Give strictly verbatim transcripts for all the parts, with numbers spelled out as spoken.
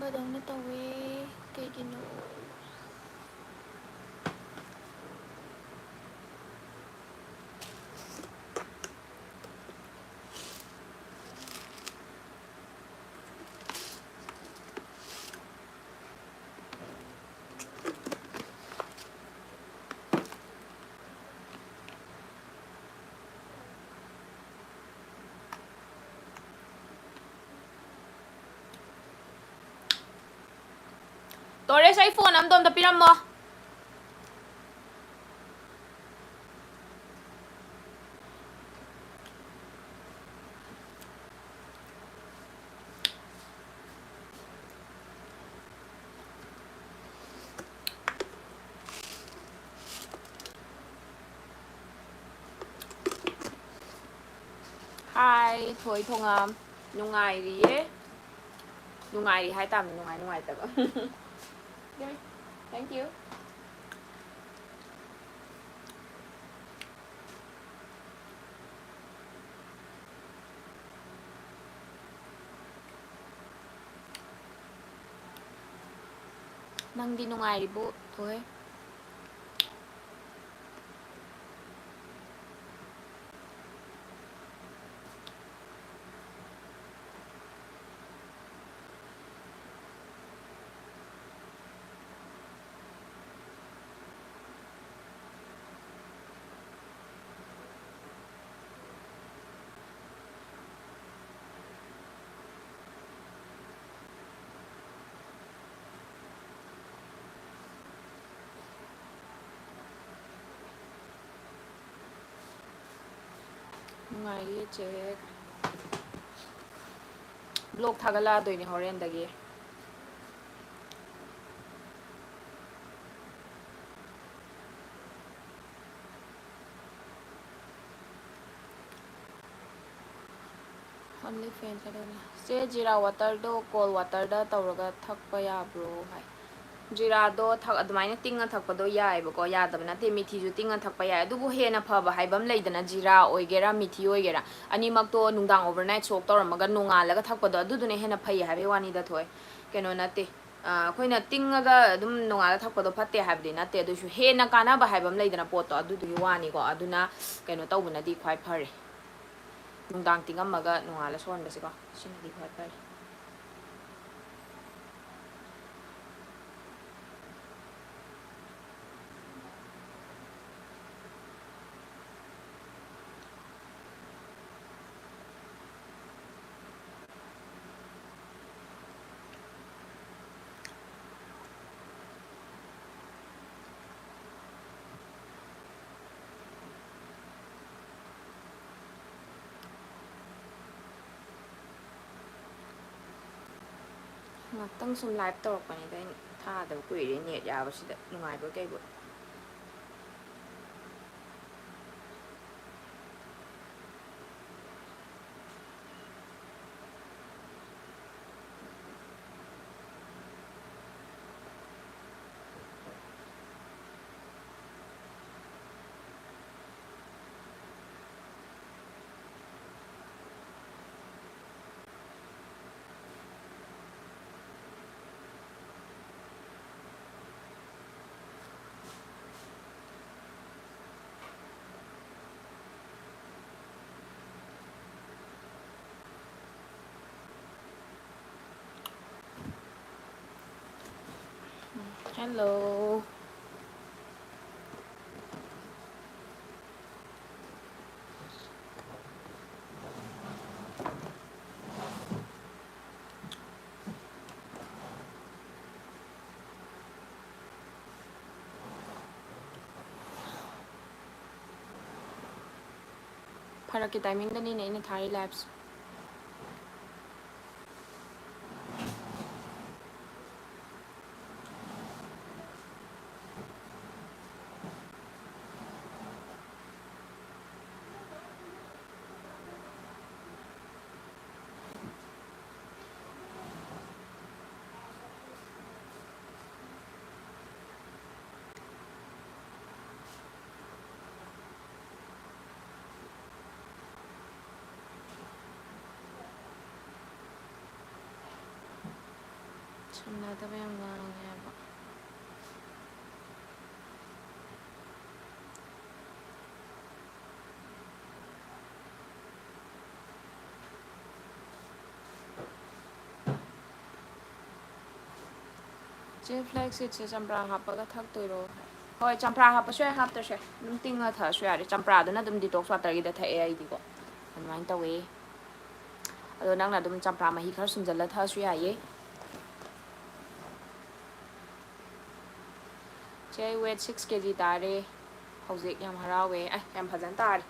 ꯀꯗꯧꯅ ꯇꯧꯋꯦ꯫ ꯀꯩꯒꯤꯅꯣ? ꯇꯣꯔꯦꯁ, ꯑꯩ ꯐꯣꯟ ꯑꯝꯗꯣ ꯑꯝꯇ ꯄꯤꯔꯝꯃꯣ꯫ ꯍꯥꯏ, ꯊꯣꯏ ꯊꯣꯉꯥꯝ꯫ ꯅꯨꯡꯉꯥꯏꯔꯤꯌꯦ꯫ ꯅꯨꯡꯉꯥꯏꯔꯤ ꯍꯥꯏ ꯇꯥꯕꯅꯤ, ꯅꯨꯡꯉꯥꯏ ꯅꯨꯡꯉꯥꯏꯇꯕ꯫ Thank you. ꯅꯪꯗꯤ ꯅꯨꯡꯉꯥꯏꯔꯤꯕꯣ, ꯊꯣꯏ? ꯅꯨꯡꯉꯥꯏꯔꯤ ꯆꯦ꯫ Vlog ꯊꯥꯒꯠꯂꯛꯑꯗꯣꯏꯅꯦ ꯍꯣꯔꯦꯟꯗꯒꯤ꯫ Only friends ꯑꯗꯨꯅꯦ꯫ ꯆꯦ, ꯖꯤꯔꯥ waterꯗꯣ cold waterꯗ ꯇꯧꯔꯒ ꯊꯛꯄ ꯌꯥꯕ꯭ꯔꯣ ꯍꯥꯏ꯫ ꯖꯤꯔꯥꯗꯣ ꯊꯛ-, ꯑꯗꯨꯃꯥꯏꯅ ꯇꯤꯡꯉ ꯊꯛꯄꯗꯣ ꯌꯥꯏꯑꯕꯀꯣ, ꯌꯥꯗꯕ ꯅꯠꯇꯦ, ꯃꯤꯊꯤꯁꯨ ꯇꯤꯡꯉ ꯊꯛꯄ ꯌꯥꯏ꯫ ꯑꯗꯨꯕꯨ ꯍꯦꯟꯅ ꯐꯕ ꯍꯥꯏꯕ ꯑꯃ ꯂꯩꯗꯅ, ꯖꯤꯔꯥ ꯑꯣꯏꯒꯦꯔꯥ ꯃꯤꯊꯤ ꯑꯣꯏꯒꯦꯔꯥ, ꯑꯅꯤꯃꯛꯇꯣ ꯅꯨꯡꯗꯥꯡ overnight soak ꯇꯧꯔꯝꯃꯒ ꯅꯣꯡꯉꯥꯜꯂꯒ ꯊꯛꯄꯗꯣ, ꯑꯗꯨꯗꯨꯅ ꯍꯦꯟꯅ ꯐꯩ ꯍꯥꯏꯕꯒꯤ ꯋꯥꯅꯤꯗ, ꯊꯣꯏ꯫ ꯀꯩꯅꯣ ꯅꯠꯇꯦ, ꯑꯩꯈꯣꯏꯅ ꯇꯤꯡꯉꯒ ꯑꯗꯨꯝ ꯅꯣꯡꯉꯥꯜꯂ ꯊꯛꯄꯗꯣ ꯐꯠꯇꯦ ꯍꯥꯏꯕꯗꯤ ꯅꯠꯇꯦ, ꯑꯗꯨꯁꯨ ꯍꯦꯟꯅ ꯀꯥꯟꯅꯕ ꯍꯥꯏꯕ ꯑꯃ ꯂꯩꯗꯅ, ꯄꯣꯠꯇꯣ ꯑꯗꯨꯗꯨꯒꯤ ꯋꯥꯅꯤꯀꯣ꯫ ꯑꯗꯨꯅ ꯀꯩꯅꯣ ꯇꯧꯕꯅꯗꯤ ꯈ꯭ꯋꯥꯏ ꯐꯔꯦ, ꯅꯨꯡꯗꯥꯡ ꯇꯤꯡꯉꯝꯃꯒ ꯅꯣꯡꯉꯥꯜꯂ ꯁꯣꯟꯕꯁꯤꯀꯣ, ꯁꯤꯅꯗꯤ ꯈ꯭ꯋꯥꯏ ꯐꯔꯦ꯫ ꯉꯥꯛꯇꯪ ꯁꯨꯝ live ꯇꯧꯔꯛꯄꯅꯤꯗ, ꯑꯩꯅ ꯊꯥꯗꯕ ꯀꯨꯏꯔꯦ ꯅꯦꯠ ꯌꯥꯕꯁꯤꯗ, ꯅꯨꯡꯉꯥꯏꯕꯣꯏ ꯀꯩꯕꯣꯏ꯫ Hello. ꯐꯔꯛꯀꯤ timing ꯗꯅꯤꯅꯦ ꯑꯩꯅ ꯊꯥꯔꯤ live ꯁꯦ꯫ ꯁꯝꯅꯗꯕ ꯌꯥꯝ ꯉꯥꯡꯉꯦꯕ꯫ ꯆꯦ, flax seedꯁꯦ ꯆꯝꯄ꯭ꯔꯥ ꯍꯥꯞꯄꯒ ꯊꯛꯇꯣꯏꯔꯣ? ꯍꯣꯏ, ꯆꯝꯄ꯭ꯔꯥ ꯍꯥꯞꯄꯁꯨ ꯌꯥꯏ, ꯍꯥꯞꯇ꯭ꯔꯁꯨ ꯌꯥꯏ, ꯑꯗꯨꯝ ꯇꯤꯡꯉ ꯊꯛꯑꯁꯨ ꯌꯥꯔꯦ꯫ ꯆꯝꯄ꯭ꯔꯥꯗꯨꯅ ꯑꯗꯨꯝ detox waterꯒꯤꯗ ꯊꯛꯑꯦ ꯑꯩꯗꯤꯀꯣ, ꯑꯗꯨꯃꯥꯏꯅ ꯇꯧꯋꯦ꯫ ꯑꯗꯣ ꯅꯪꯅ ꯑꯗꯨꯝ ꯆꯝꯄ꯭ꯔꯥ ꯃꯍꯤ ꯈꯔ ꯁꯨꯝꯖꯜꯂ ꯊꯛꯑꯁꯨ ꯌꯥꯏꯌꯦ꯫ ꯆꯦ, ꯑꯩ weight six ꯀꯦ ꯖꯤ ꯇꯥꯔꯦ ꯍꯧꯖꯤꯛ꯫ ꯌꯥꯝ ꯍꯔꯥꯎꯋꯦ꯫ ꯑꯦ, ꯌꯥꯝ ꯐꯖꯅ ꯇꯥꯔꯦ꯫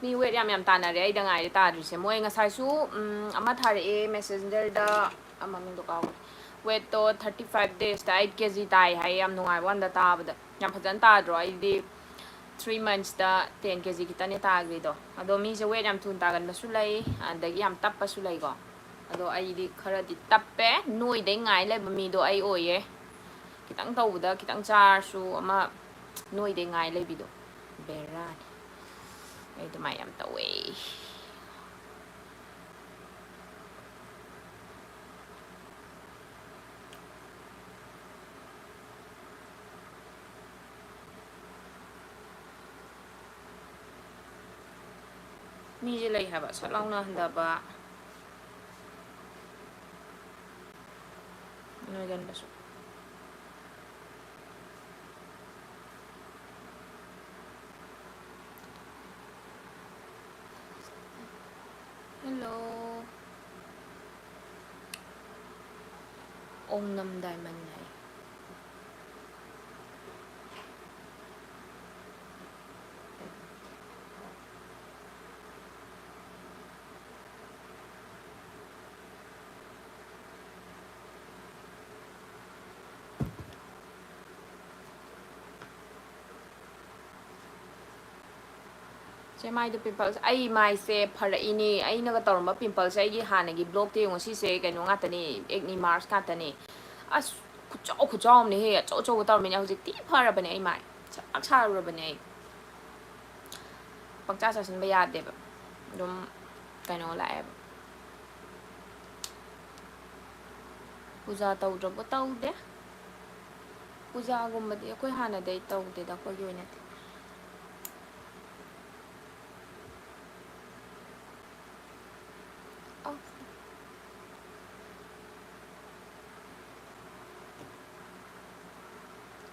ꯃꯤ weight ꯌꯥꯝ ꯌꯥꯝ ꯇꯥꯅꯔꯦ, ꯑꯩꯗ ꯉꯥꯏꯔꯦ ꯇꯥꯗ꯭ꯔꯤꯁꯦ꯫ ꯃꯣꯏ ꯉꯁꯥꯏꯁꯨ, ꯎꯝ, ꯑꯃ ꯊꯥꯔꯛꯑꯦ messengerꯗ, ꯑ, ꯃꯃꯤꯡꯗꯣ ꯀꯥꯎꯈ꯭ꯔꯦ꯫ Weightꯇꯣ thirty five daysꯇ eight ꯀꯦ ꯖꯤ ꯇꯥꯏ ꯍꯥꯏ꯫ ꯌꯥꯝ ꯅꯨꯡꯉꯥꯏꯕ ꯋꯥꯅꯤꯗ ꯇꯥꯕꯗ꯫ ꯌꯥꯝ ꯐꯖꯅ ꯇꯥꯗ꯭ꯔꯣ? ꯑꯩꯗꯤ three monthsꯇ ten ꯀꯦ ꯖꯤ ꯈꯤꯇꯅꯦ ꯇꯥꯈ꯭ꯔꯤꯗꯣ꯫ ꯑꯗꯣ ꯃꯤꯁꯦ weight ꯌꯥꯝ ꯊꯨꯅ ꯇꯥꯒꯟꯕꯁꯨ ꯂꯩ, ꯑꯗꯒꯤ ꯌꯥꯝ ꯇꯞꯄꯁꯨ ꯂꯩꯀꯣ꯫ ꯑꯗꯣ ꯑꯩꯗꯤ ꯈꯔꯗꯤ ꯇꯞꯄꯦ꯫ ꯅꯣꯏꯗꯩ ꯉꯥꯏ ꯂꯩꯕ ꯃꯤꯗꯣ ꯑꯩ ꯑꯣꯏꯌꯦ꯫ ꯈꯤꯇꯪ ꯇꯧꯕꯗ, ꯈꯤꯇꯪ ꯆꯥꯔꯁꯨ ꯑꯃ ꯅꯣꯏꯗꯩ ꯉꯥꯏ ꯂꯩꯕꯤꯗꯣ꯫ ꯕꯦꯔꯥꯅꯤ꯫ ꯑꯩ ꯑꯗꯨꯃꯥꯏꯅ ꯌꯥꯝ ꯇꯧꯋꯦ꯫ ꯃꯤꯁꯦ ꯂꯩ ꯍꯥꯏꯕ, ꯁꯠ ꯂꯥꯎꯅ ꯍꯟꯊꯕ, ꯅꯣꯏꯒꯟꯕꯁꯨ꯫ Hello. ꯑꯣꯡꯅꯝ diamond ꯍꯥꯏ꯫ ꯆꯦ, ꯃꯥꯏꯗꯣ pimples, ꯑꯩ ꯃꯥꯏꯁꯦ ꯐꯔꯛꯏꯅꯦ꯫ ꯑꯩꯅꯒ ꯇꯧꯔꯝꯕ pimplesꯁꯦ ꯑꯩꯒꯤ ꯍꯥꯟꯅꯒꯤ blogꯇ ꯌꯦꯡꯉꯣ, ꯁꯤꯁꯦ ꯀꯩꯅꯣ ꯉꯥꯛꯇꯅꯦ, acne marks ꯉꯥꯛꯇꯅꯦ꯫ ꯑꯁ, ꯈꯨꯆꯥꯎ ꯈꯨꯆꯥꯎ ꯑꯃꯅꯦꯍꯦ, ꯑꯆꯧ ꯑꯆꯧꯕ ꯇꯧꯔꯝꯃꯤꯅꯦ꯫ ꯍꯧꯖꯤꯛꯇꯤ ꯐꯔꯕꯅꯦ ꯑꯩ ꯃꯥꯏ, ꯁꯥꯛ ꯁꯥꯔꯨꯔꯕꯅꯦ ꯑꯩ꯫ ꯄꯪꯆꯥ ꯆꯥꯁꯤꯟꯕ ꯌꯥꯗꯦꯕ, ꯑꯗꯨꯝ ꯀꯩꯅꯣ ꯂꯥꯛꯑꯦꯕ꯫ ꯄꯨꯖꯥ ꯇꯧꯗ꯭ꯔꯕꯣ? ꯇꯧꯗꯦ꯫ ꯄꯨꯖꯥꯒꯨꯝꯕꯗꯤ ꯑꯩꯈꯣꯏ ꯍꯥꯟꯅꯗꯩ ꯇꯧꯗꯦꯗ, ꯑꯩꯈꯣꯏꯒꯤ ꯑꯣꯏꯅꯗꯤ꯫ ꯑꯧ꯫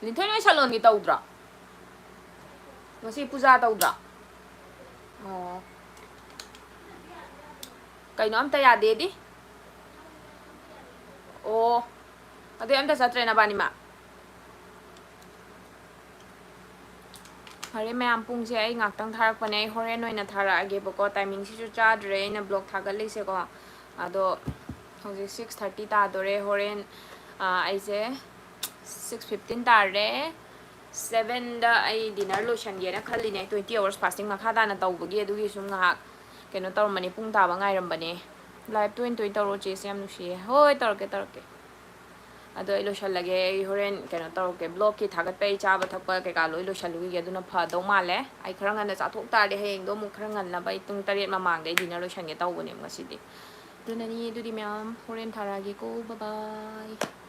ꯂꯤꯟꯊꯣꯏ, ꯅꯣꯏ ꯁꯥꯂꯣꯟꯒꯤ ꯇꯧꯗ꯭ꯔꯣ? ꯉꯁꯤ ꯄꯨꯖꯥ ꯇꯧꯗ꯭ꯔꯣ? ꯑꯣ꯫ ꯀꯩꯅꯣ ꯑꯝꯇ ꯌꯥꯗꯦꯗꯤ? ꯑꯣ꯫ ꯑꯗꯨꯗꯤ ꯑꯝꯇ ꯆꯠꯇ꯭ꯔꯦ ꯅꯕꯥꯅꯤꯃ? ꯐꯔꯦ ꯃꯌꯥꯝ, ꯄꯨꯡꯁꯦ ꯑꯩ ꯉꯥꯛꯇꯪ ꯊꯥꯔꯛꯄꯅꯦ, ꯑꯩ ꯍꯣꯔꯦꯟ ꯑꯣꯏꯅ ꯊꯥꯔꯛꯑꯒꯦꯕꯀꯣ꯫ ꯇꯥꯏꯃꯤꯡꯁꯤꯁꯨ ꯆꯥꯗ꯭ꯔꯦ ꯑꯩꯅ ꯕ꯭ꯂꯣꯛ ꯊꯥꯒꯠꯂꯤꯁꯦꯀꯣ꯫ ꯑꯗꯣ ꯍꯧꯖꯤꯛ six thirty ꯇꯥꯗꯣꯔꯦ꯫ ꯍꯣꯔꯦꯟ, ꯑ, ꯑꯩꯁꯦ six fifteen ꯇꯥꯔꯦ꯫ Sevenꯗ ꯑꯩ dinner ꯂꯣꯏꯁꯟꯒꯦꯅ ꯈꯜꯂꯤꯅꯦ, twenty hours fasting ꯃꯈꯥ ꯇꯥꯅ ꯇꯧꯕꯒꯤ꯫ ꯑꯗꯨꯒꯤ ꯁꯨꯝ ꯉꯥꯏꯍꯥꯛ ꯀꯩꯅꯣ ꯇꯧꯔꯝꯕꯅꯦ, ꯄꯨꯡ ꯇꯥꯕ ꯉꯥꯏꯔꯝꯕꯅꯦ꯫ Live ꯇꯣꯏꯅ ꯇꯣꯏꯅ ꯇꯧꯔꯣ ꯆꯦꯁꯦ, ꯌꯥꯝ ꯅꯨꯡꯁꯤꯌꯦ꯫ ꯍꯣꯏ, ꯇꯧꯔꯛꯀꯦ, ꯇꯧꯔꯛꯀꯦ꯫ ꯑꯗꯣ ꯑꯩ ꯂꯣꯏꯁꯜꯂꯒꯦ꯫ ꯑꯩ ꯍꯣꯔꯦꯟ ꯀꯩꯅꯣ ꯇꯧꯔꯛꯀꯦ, ꯕ꯭ꯂꯣꯛꯀꯤ ꯊꯥꯒꯠꯄ, ꯑꯩ ꯆꯥꯕ ꯊꯛꯄ ꯀꯩꯀꯥ ꯂꯣꯏ ꯂꯣꯏꯁꯜꯂꯨꯈꯤꯒꯦ, ꯑꯗꯨꯅ ꯐꯗꯧ ꯃꯥꯜꯂꯦ꯫ ꯑꯩ ꯈꯔ ꯉꯟꯅ ꯆꯥꯊꯣꯛ ꯇꯥꯔꯗꯤ ꯍꯌꯦꯡꯗꯣ ꯑꯃꯨꯛ ꯈꯔ ꯉꯟꯅꯕ ꯑꯩ ꯄꯨꯡ ꯇꯔꯦꯠ ꯃꯃꯥꯡꯗ ꯑꯩ dinner ꯂꯣꯏꯁꯟꯒꯦ ꯇꯧꯕꯅꯦꯕ ꯉꯁꯤꯗꯤ꯫ ꯑꯗꯨꯅꯅꯤ꯫ ꯑꯗꯨꯗꯤ ꯃꯌꯥꯝ ꯍꯣꯔꯦꯟ ꯊꯥꯔꯛꯑꯒꯦꯀꯣ꯫ Bye bye꯫